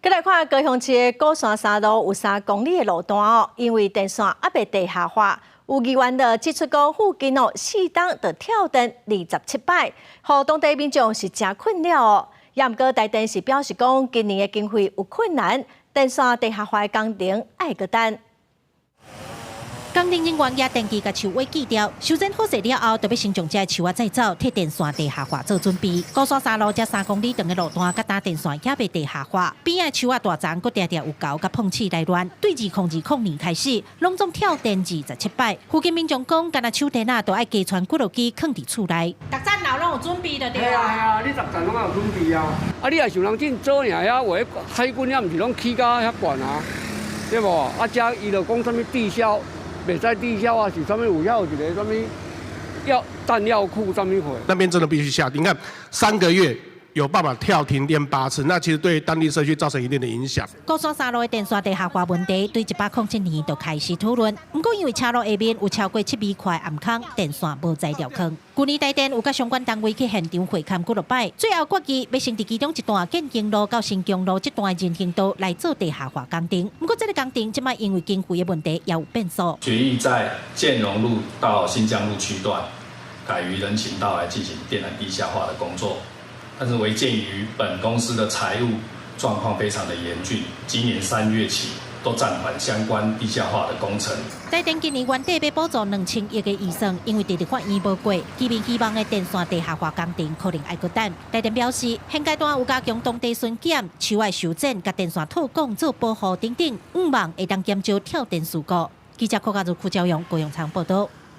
閣來看高雄市的鼓山三路有3公里的路段哦，因為電線猶未地下化，有議員就指出講附近哦四冬就跳電27擺，予當地民眾是誠困擾哦。也毋過台電是表示講，今年的經費有困難，電線地下化的工程愛閣等。工程人員舉電鋸共樹尾鋸掉，修剪好勢了後，就欲先將這樹仔載走，替電線地下化做準備。鼓山三路這3公里長的路段，佮今電線猶未地下化，邊仔樹仔大叢，閣定定有猴佮碰刺來亂。對2020年開始，攏總跳電27擺。附近民眾講，干焦手電仔都愛加賰幾落支，囥佇厝內。逐層樓攏有準備就對。係啊係啊，你逐層攏有準備啊。啊，你若想人真早爾，遐有海軍遐毋是攏起甲遐懸啊？對無？啊，遮伊就講啥物地下。袂使地下啊，是啥物有遐有一个啥物藥彈藥庫啥物貨？那邊真的必須下。你看3個月有辦法跳停電8次，那其實對當地社區造成一定的影響。鼓山三路的電線地下化問題，對107年就開始討論。毋過因為車路下面有超過7米寬暗坑，電線無材料囥。去年台電有佮相關單位去現場會勘幾落擺，最後決議欲先佇其中一段建興路到新疆路這段人行道來做地下化工程。毋過這個工程這擺因為經費的問題，也有變數。決議在建榮路到新疆路區段，改於人行道來進行電纜地下化的工作。但是，惟鑑於本公司的財務狀況非常的嚴峻，今年3月起都暫緩相關地下化的工程。台電今年原底欲補助2000億的預算，因為佇立法院無過，居民希望的電線地下化工程可能愛閣等。台電表示，現階段有加強當地巡檢、樹仔修剪、共電線套管做保護等等，向望會當減少跳電事故。記者柯家如、邱朝陽、高雄場報道。